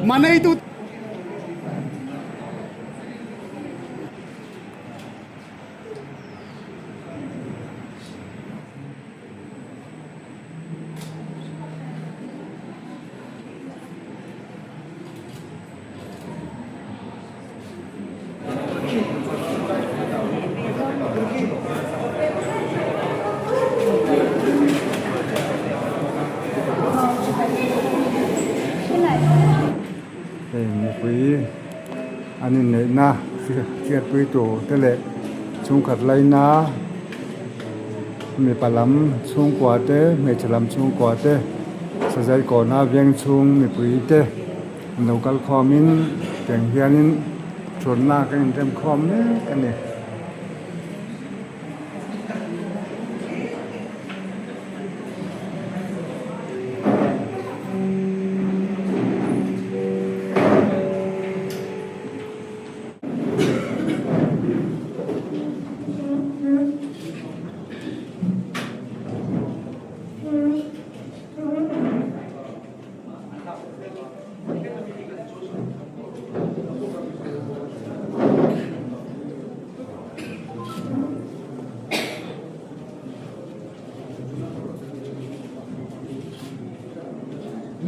Mana itu? Hei mipui an inneihna hriatpui tur te leh chhungkhat laina mipa lam chhungkua te hmeichhe lam chhungkua te sazai kawna veng chhung mipui te. Lo kal khawmin tiang hianin thutna ka inrem khawm mek a ni.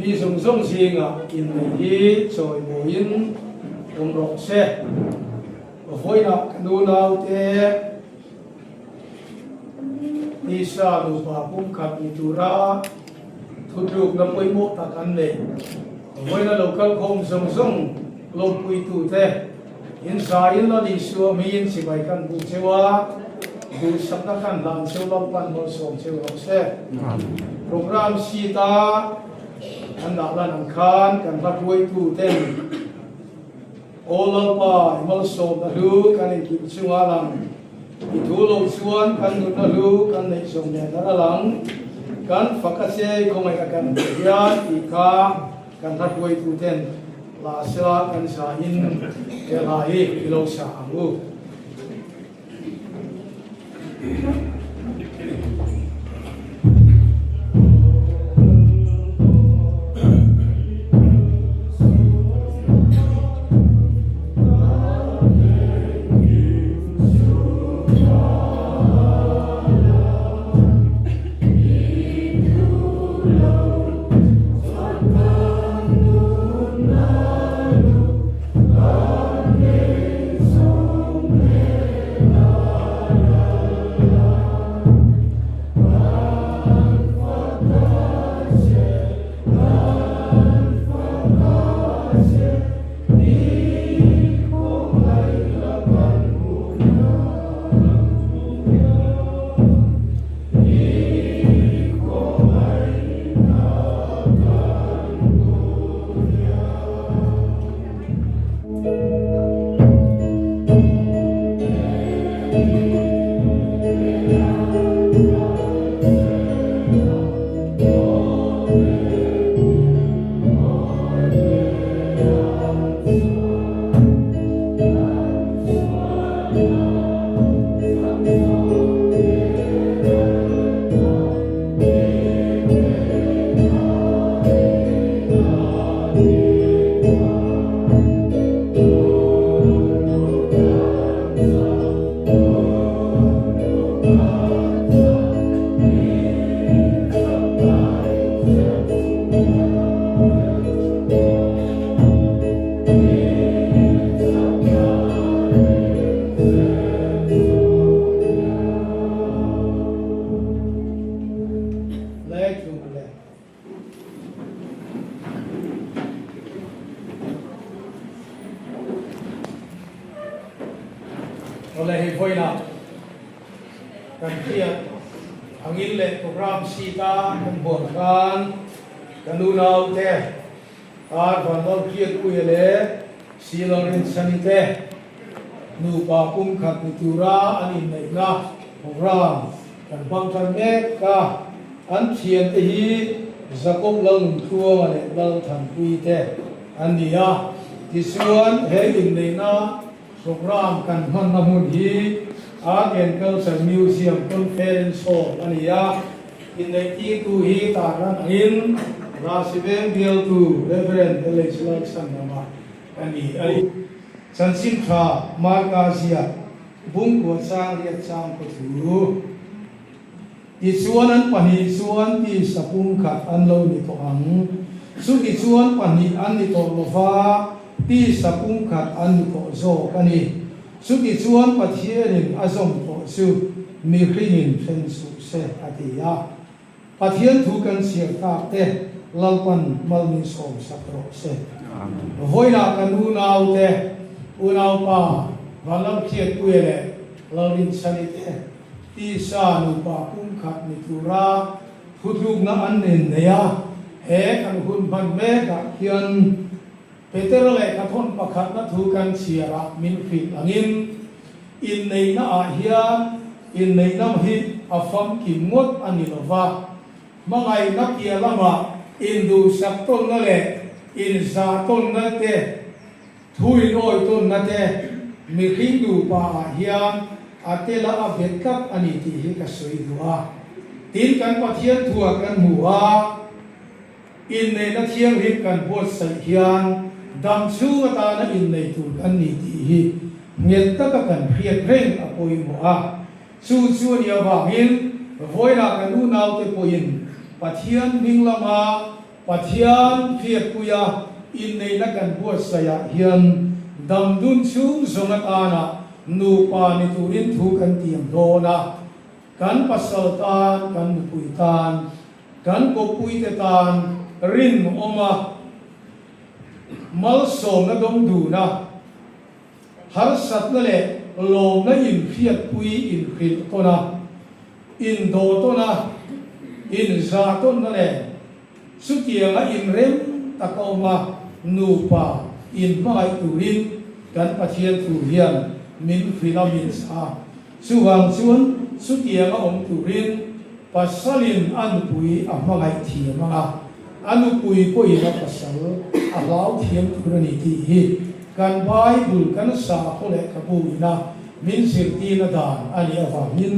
Mi zawng zawng zingah inneih hi chawimawiin awm rawh se. Vawiinah ka nu naute Tisa nupa pumkhat ni tura thutlukna pawimawh tak an nei. Vawiina lo kal khawm zawng zawng lawmpuitute in zaiin la ni suam hiin chibai kan bu cheu a, duhsakna kan hlan cheu Lalpan malsawm cheu rawh se. Program sheet a kan dah lan ang khan kan hla hruaituten Aw Lalpa, i malsawmna hlu kan inkilh chunga lang. I thu lo chuan kan nunna hlu kan neih zawng nen a lang. Kan fak a che i khawngaih a kan hmuh hian tih kha kan hla hruaitu ten hla sela kan zahin he hla hi i lo sa ang u. Awle hei vawiinah kan hriat angin leh program sheet a kan huan khan ka nu naute Ar Vanlal Hriatpuia leh Silo Rinchhani te nupa pumkhat ni tura an inneihna program kan hmang tan mek a, an thiante hi Jacob Lalnuntluanga leh Lalthanpuii te an ni a, tichuan he inneihna program kan hmanna hmun hi. Art and Culture Museum Conference Hall a ni a. Inneihtirtu hi tarlan angin Rasi Veng bialtu Rev. LH Lalchhandama a ni a ni. Chanchin tha Marka ziak Bungkua chang riat chang khaw thu. Tichuan an pahnih chuan tisa pumkhat an lo ni tawh ang. Chutichuan pahnih an ni tawh lova, tisa pumkhat an ni tawh zawk a ni. Chutichuan Pathianin a zawm tawh chu mihringin then suh se, a ti a. Pathian thu kan chhiar tak te Lalpan mal min sawm sak rawh se. Vawiinah kan unaute, unaupa Vanlalphiatpuia leh Lalrinchhani te tisa nupa pumkhat ni tura thutlukna an nen nei a, he kan hun hman mekah hian Petera lehkha thawn pakhatna thu kan chhiarah min hrilh angin, inneihna ah hian inneihna hi a famkim ngawt a ni lova, hmangaihna piah lamah induhsak tawnna leh inzah tawnna te, thu inawi tawnna te mihring nupa ah hian a tela a bet tlat a ni tih hi ka sawi duh a. Tin, kan Pathian thuah kan hmu a. Inneihna thianghlim kan buatsaih hian dam chhung atana innei tur kan ni tih hi nghet taka kan hriat reng a pawimawh a. Chu chu a nih avangin vawiinah kan unaute pawhin Pathian hming lama Pathian hriatpuia inneihna kan buatsaihah hian dam dun chhung zawng atana nupa ni turin thu kan tiam dawn a. Kan pasal tan, kan nupui tan, Kan kawppuite tan rinawm a, malsawmna dawng dun a, harsatna leh lawmna inhriatpui inhrilh tawn a, indawh tawn a, inzah tawnna leh chutianga inrem taka awm a, nupa inhmangaih turin kan Pathian thu hian min hrilh a, min chah a. Chuvang chuan chutianga awm turin pasalin a nupui a hmangaih thiam ang a, a nupui pawhin a pasal a hlau thiam tur a ni tih hi kan Bible kan sakhaw lehkhabu ina min zirtirna dan a nih avangin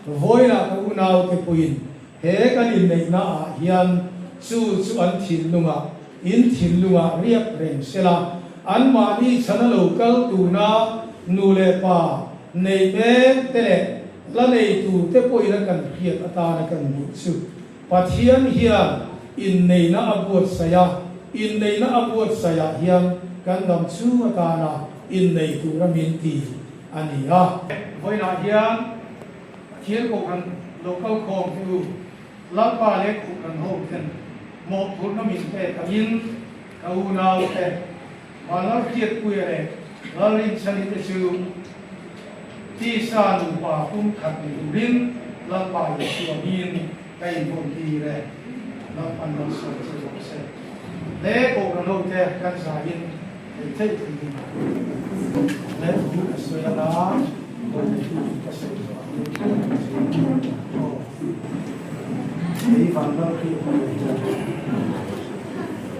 vawiinah ka unaute pawhin he kan inneihna ah hian chu chu an thinlungah in thinlungah riak reng sela, anmahni chhana lo kal tuna nu leh pa nei mek te leh la nei tur te pawhin a kan hriat atana kan duh chu Pathian hian inneihna a buatsaih a, inneihna a buatsaih ah hian kan dam chhung atana innei tura min ti a ni a. Vawiinah hian Pathian Kohhran lo kal khawm te u, Lalpa leh Kohhran ho ten mawhphurhna min pek angin ka unau te, Vanlalhriatpuia leh Lalrinchhani te chu tisa nupa pum khat ni turin Lalpa Isua hmingin ka invawn tir e. Lalpan malsawm che rawh se. Hle Kohhran ho te kan zahin thei thei theiin leh thu ka sawi anga vawi thu ka sawi zawh ang aw. Kei Vanlalhriatpuia hian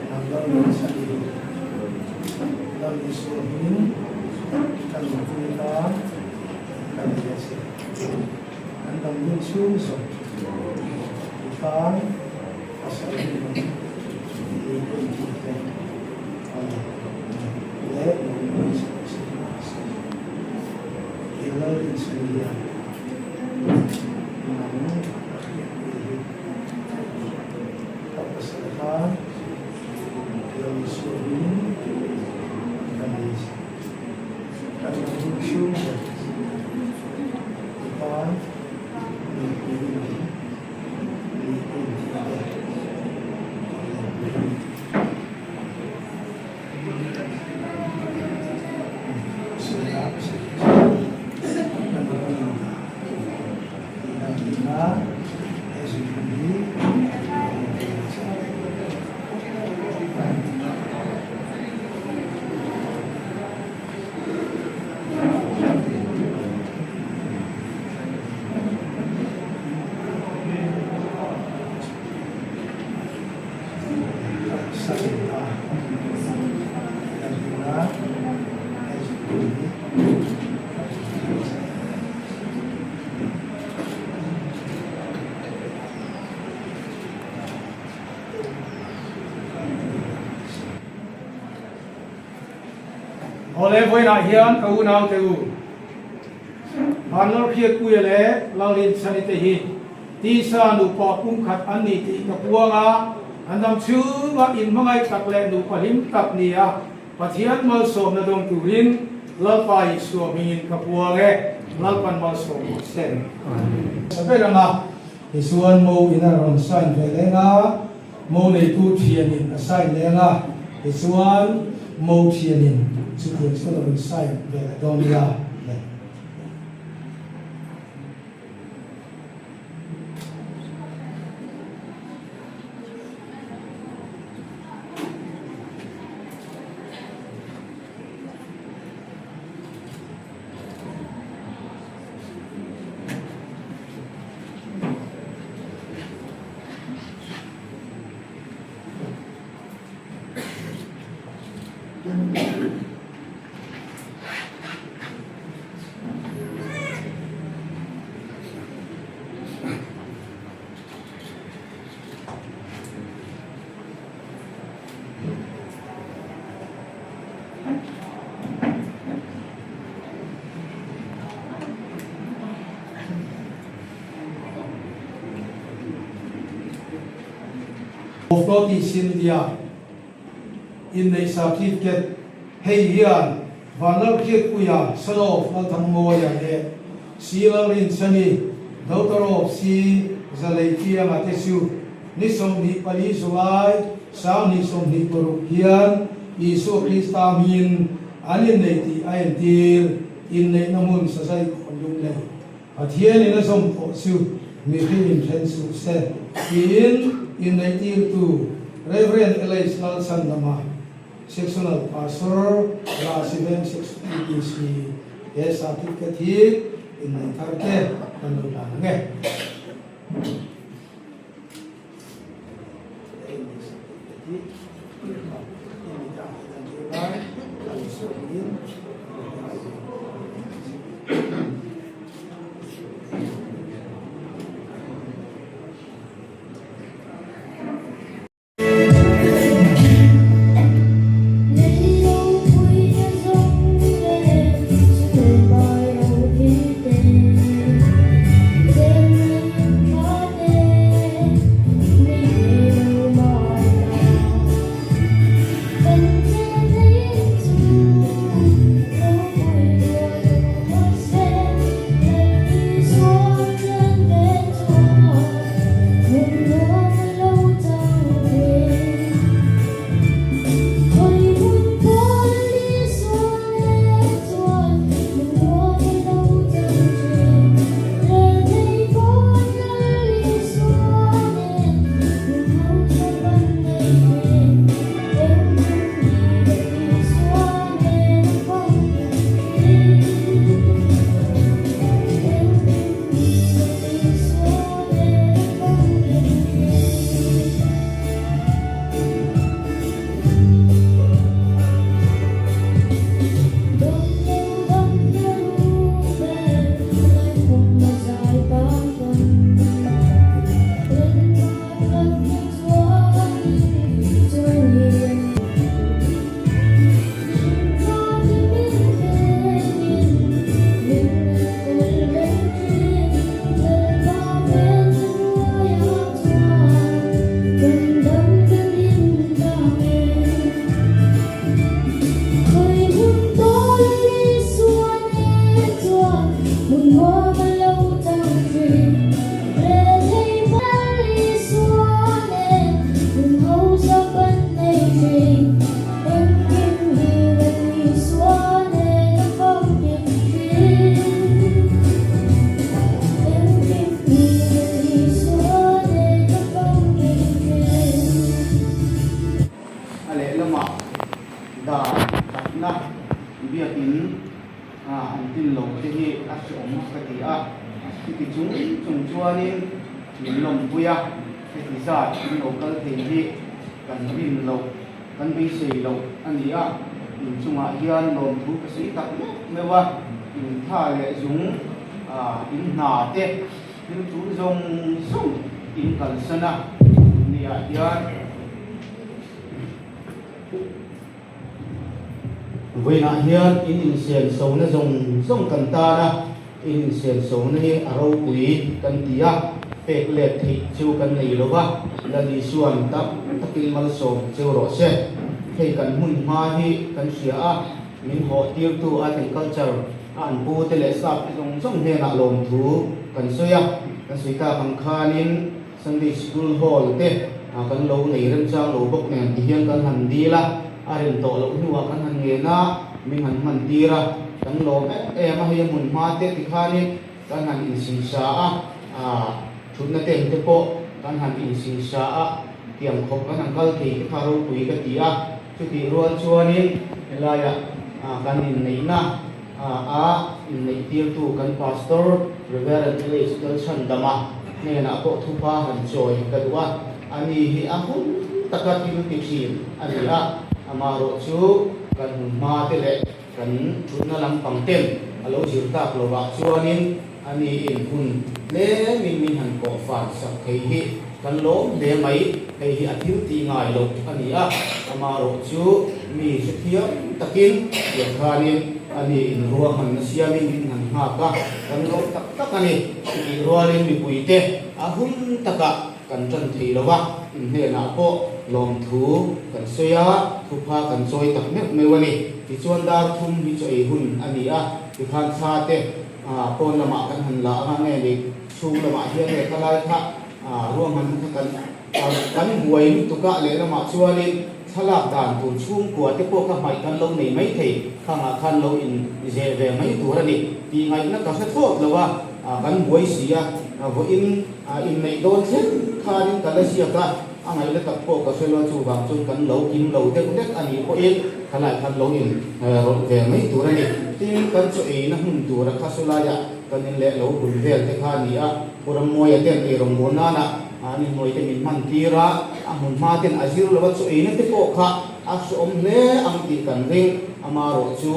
Vanlalrinchhani Lal Isua hmingin ka nunpui atan ka nei a che. Kan dam dun chhung zawng i tan pasal hi nung i en tih te a ni leh nunpui chho se i Lal Isua hian nang a hriatpui hi ka pasal atan Lal Isua hmingin ka nei che. Kan nunpui chhung zawng i tan nunpui nung i en tih te a ni. Awle vawiinah hian ka unaute u, Vanlalhriatpuia leh Lalrinchhani te hi tisa nupa pumkhat an ni tih ka puang a, an dam chhunga inhmangaih tak leh nupa hlim tak ni a Pathian malsawmna dawng turin Lalpa Isua hmingin ka puang e, Lalpan malsawm rawh se. Sa ber anga tichuan mo in a rawn sign ve leng a, mo neitu thianin a sign leng a, tichuan mo thianin chutiang chuan a rawn sign ve leh dawn nia le. Floating Sylvia inneih certificate hei hian Vanlalhriatpuia, son of Lalthangmawia leh Si Lalrinchhani, daughter of Si Zaleithianga te chu ni 24 July 2026 hian Isua Krista hmingin an inneih tih a entir. Inneihna hmun sazai kawn lung nei Pathianin a zawm pawh chu mihring inthen suh se tiin inneihtirtu Rev. Elaise Lalchhandama, Sectional Pastor, Rahsi Veng Section EPC he certificate hi inneih thar te kan lo dan ang e. A lehlamah dan takna biakin an tin lo te hi a hreawm ka ti a, chuti chung chung chuanin min lawmpui a, heti zat min lo kal thei hi kan rin loh, kan beisei loh a ni a, inchungah hian lawmthu ka sawi tak meuh meuh a, inthla leh zung in hna te thil tul zawng zawng in kalsan a niah hian. Vawiinah hian in insiamsona zawng zawng kan tan a, in insiamsona hi a ropui kan ti a, pek let theih chu kan nei lo va, Lal Isuan tam takin malsawm cheu rawh se. Hei kan hmun hma hi kan hria a, min hawh tirtu Art and Culture a an pu te leh staff te zawng zawng hnenah lawmthu kan sawi a, kan sawi tak ang khanin Sunday School Hall te kan lo nei remchang lo bawk nen ti hian kan han dil a, a rem tawh loh hnuah kan han ngen a, min han hman tir a, kan lawm em em a, hei a hmun hma te ti khanin kan han insingsa a, thutna tent te pawh kan han insingsa a, tiang khawp kan han kal thei te kha ropui ka ti a, chutih rual chuanin helaiah kan inneihna a inneih tirtu kan Pastor Rev. LH Lalchhandama hnenah pawh thupa han chawi ka duh a, ani hi a hun taka thil ti thin a ni a, amaherawh chu kan hun hma te leh kan thutna lampang ten a lo zir tak lovah chuanin ani in hun tlemin min han kawh fan sak thei hi kan lawm hle mai, hei hi a thil tih ngai loh a ni a, amaherawh chu mi hrethiam takin tiang khanin ani in ruahmanna siamin min han nghak a, kan lawm tak tak a ni. Chutih rualin mipuite a hun takah kan tan thei lo va, inhnenah pawh lawmthu kan sawi a, thupha kan chawi tak meuh meuh a ni. Tichuan dar thum hi chaw ei hun a ni a, tikhan thla te pawn lamah kan han la anga nge ni chhung lamah hian nge khalai kha ruahmanna kha kan kan buai lutuk a, lehlamah chuanin thlalak dan tur chhungkua te pawh ka hmaih kan lo nei mai thei, khangah khan lo in zeh ve mai tur a ni tih ngaihna ka hre thlawt lo a, kan buai si a, vawiin inneih dawn thleng khanin ka la ziak a, a ngaihna tak pawh ka hre lo a, chuvang chuan kan lo kim lo deuh deuh a nih pawhin khalai khan lo in rawlh ve mai tur a ni. Tin, kan chaw eina hmun tura kha sawlaiah kan in leh lo bul vel te kha a ni a, Pu Rammuaia ten ei rawngbâwl nana an inhnuai te min hman tir a, a hmun hma ten a zir lo a, chaw eina te pawh kha a hrehawm hle ang tih kan ring. Amaherawh chu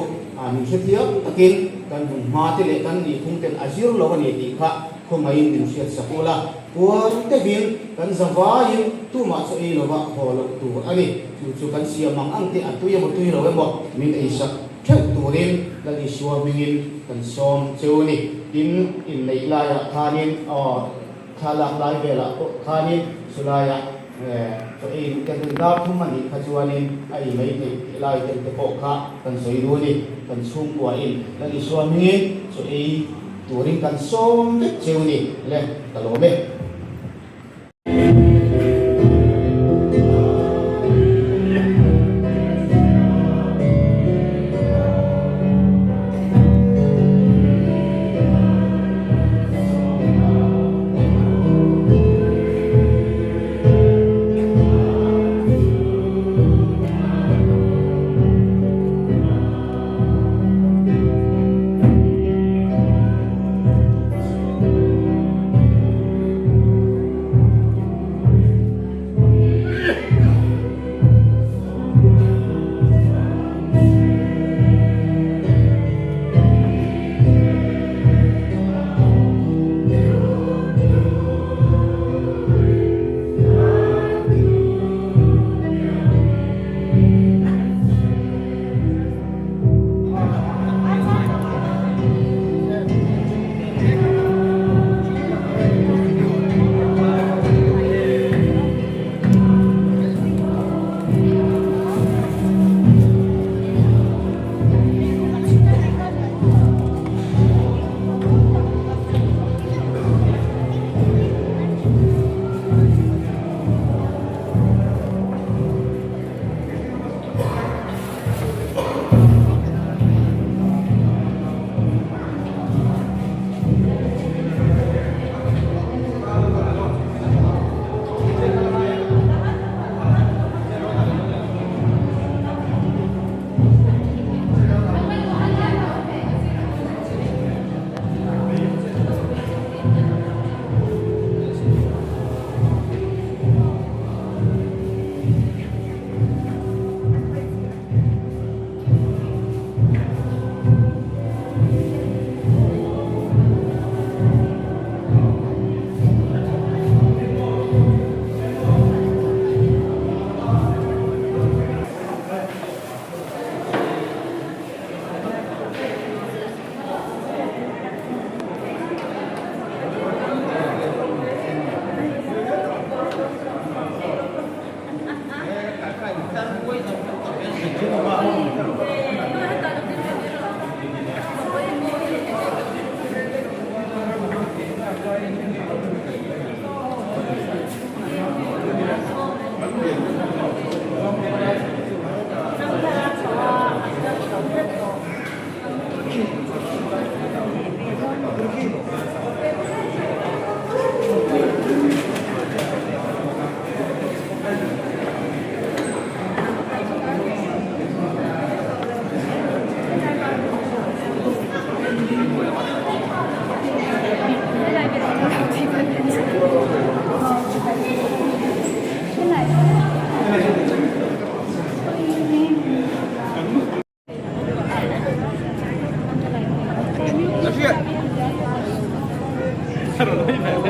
min hrethiam takin kan hmun hma te leh kan nihphung ten a zir lo a ni tih kha khawngaihin min hriat sak ul a, puar deuhin kan za vaiin tumah chaw ei lova haw loh tur a ni. Chu chu kan siam ang ang te a tui emaw tui lo emaw min ei sak theuh turin Lal Isua hmingin kan sawm cheu a ni. Tin, inneih laiah khanin aw thlalak lai velah pawh khanin chulaiah chaw ei duh te hun dar thum a nih kha chuanin a ei mai theih tih lai tel te pawh kha kan sawi duh a ni. Kan chhungkuain Lal Isua hmingin chaw ei turin kan sawm vek cheu a ni le, ka lawm e.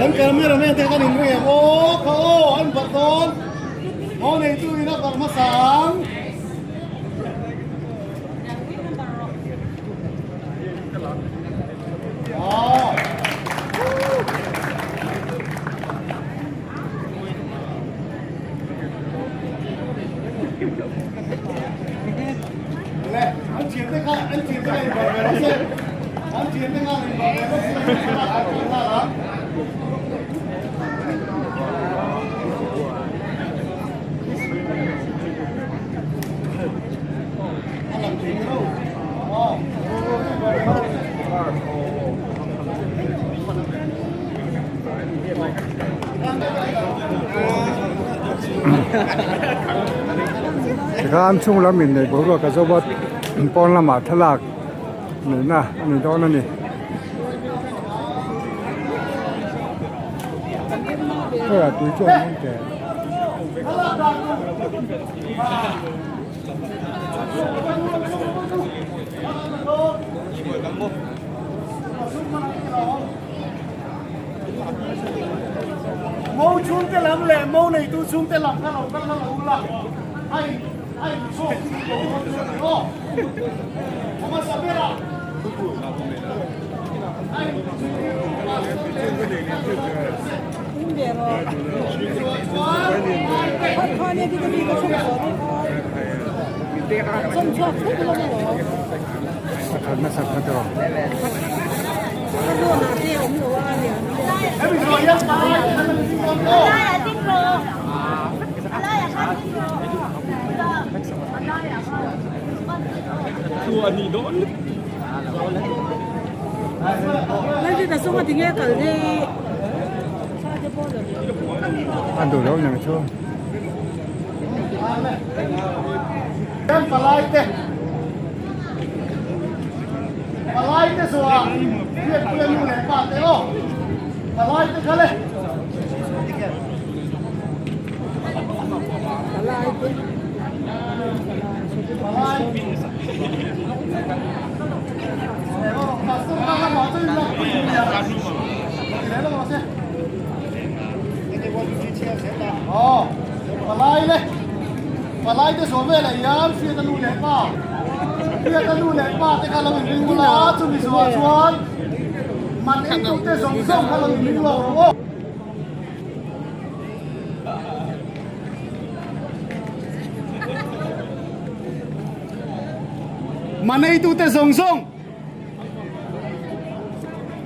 Kan cameraman te kan inring em aw kha aw an barh dawn haw neitu in a barh hmasa ang. Tikhan chhung lam inneih boruak a zo a pawn lamah thlalak neihna a ni dawn a ni. Khawiah tui chu an awm teh. Mo chhungte lam leh mo neitu chhungte lam kha lo kal hla lo ula a in a in chhuak chu lo dawn chu a ni aw. A hmasa ber a a in An duh lo nang chu. Palai te Palai te zuah Hriatpuia nu leh pa te aw Palai te kha le Palai te Palai Palai le Palai te zawh velah hian Hriata nu leh pa Hriata nu leh pa te kha lo inring bawk a, chumi zawhah chuan man eitu te zawng zawng kha lo inring lawk rawh aw. Man eitu te zawng zawng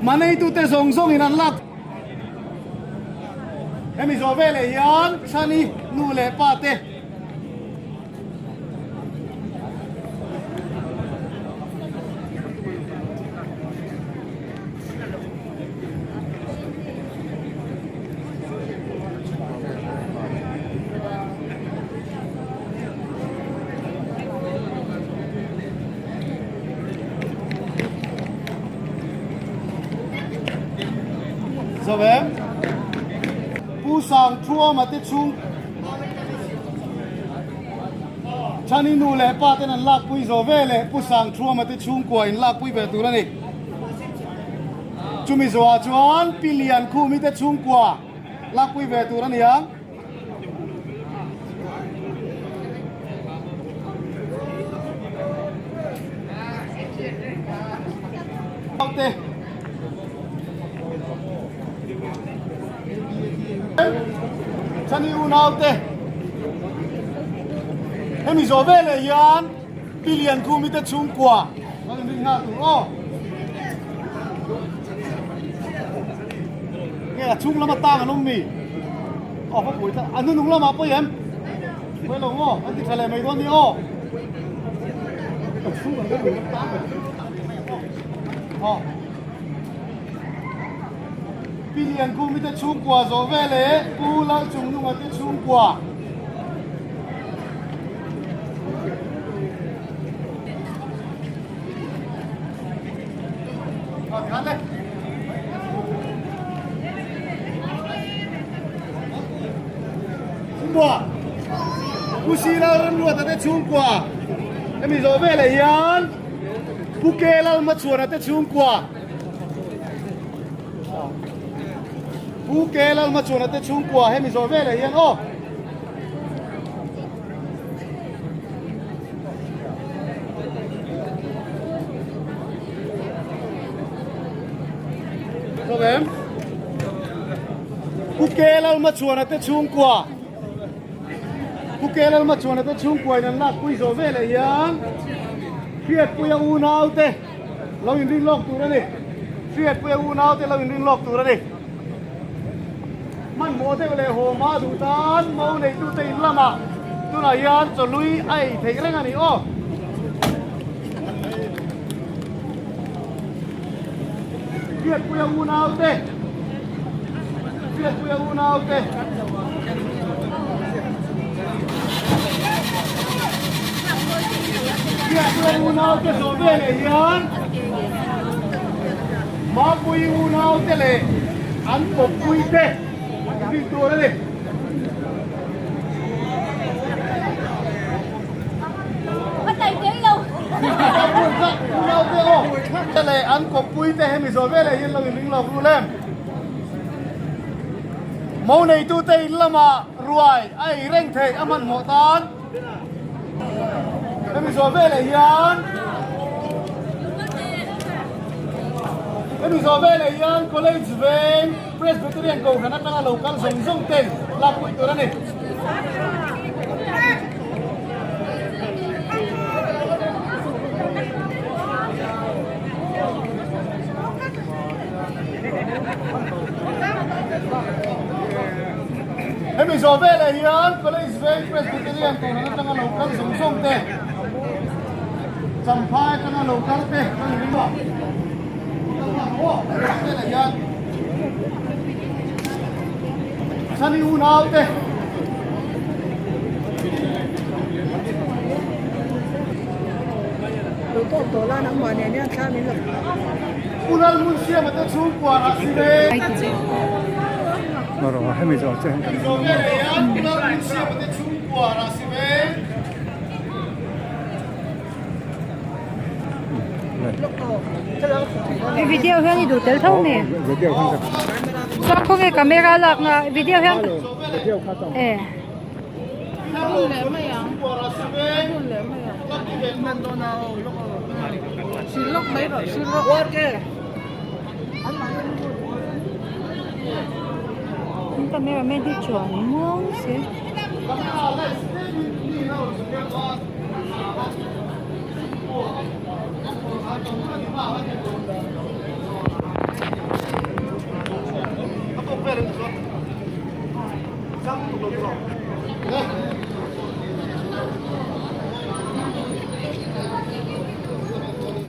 Man eitu te zawng zawng in an lak Hemi zawh veleh hian Chhani nu leh pa te Zawem Pu Sangthuama te chhung Chhani nu leh pa ten an lakpui zo ve leh Pu Sangthuama te chhungkua in lakpui ve tur a ni. Chumi zawhah chuan Pi Liankhumi te chhungkua lakpui ve tur a ni ang. Chani unaute hemi zawh veleh hian. Pi Liankhumi te chhungkua kan inrin nghal tur aw. Nge a chhung lama tang an awm mi? Aw va pui tlat. A hnunung lamah pawh i em? Pawih lo maw? An ti tha leh mai dawn ni aw. A chhung an hnunung lam tang aw. Pi Liankhumi te chhungkua zawh veleh Pu Lalchungnunga te chhungkua. Pu Sila Remruata te chhungkua hemi zawh veleh hian Pu Kelalmachhuana te chhungkua Pu Kelalmachhuana te chhungkua hemi zawh veleh hian aw. Pu Kelalmachhuana te chhungkua Pu Kelalmachhuana te chhungkua in an lakpui zawh veleh hian Hriatpuia unaute lo inrin lawk tur a ni. Hriatpuia unaute lo inrin lawk tur a ni. Hmanhmawh deuh leh haw hma duh tan mo neitute in lamah tunah hian chawlui a ei theih reng a ni aw. Hriatpuia unaute Hriatpuia unaute Hriatpuia unaute zawh veleh hian Mapui unaute leh an kawppui te an rin tur a ni. Unaute aw te leh an kawppui te hemi zawh veleh hian lo inring lawk rul em? Mo neitute in lamah ruai a ei reng theih a hmanhmawh tan. Hemi zawh veleh hian Hemi zawh veleh hian College Veng Presbyterian Kohhran atanga lo kal zawng zawng ten lakpui tur a ni. Hemi zawh veleh hian College Veng Presbyterian Kohhran atanga lo kal zawng zawng te, Champhai atanga lo kal te kan ring a. Veleh hian Chhani unau te Lo tawk tawh la nangmah nen hian thla min la. Pu Lalhmunsiama te chhungkua ah si ve. Marawh hemi zawh che hian kan Zawh ve leh hian Pu Lalhmunsiama te chhungkua ah si ve. I video hian i duh tel tho nge? Video hian ka Chuan khawnge camera lakna video hian e. Camera man hi chuan muang se.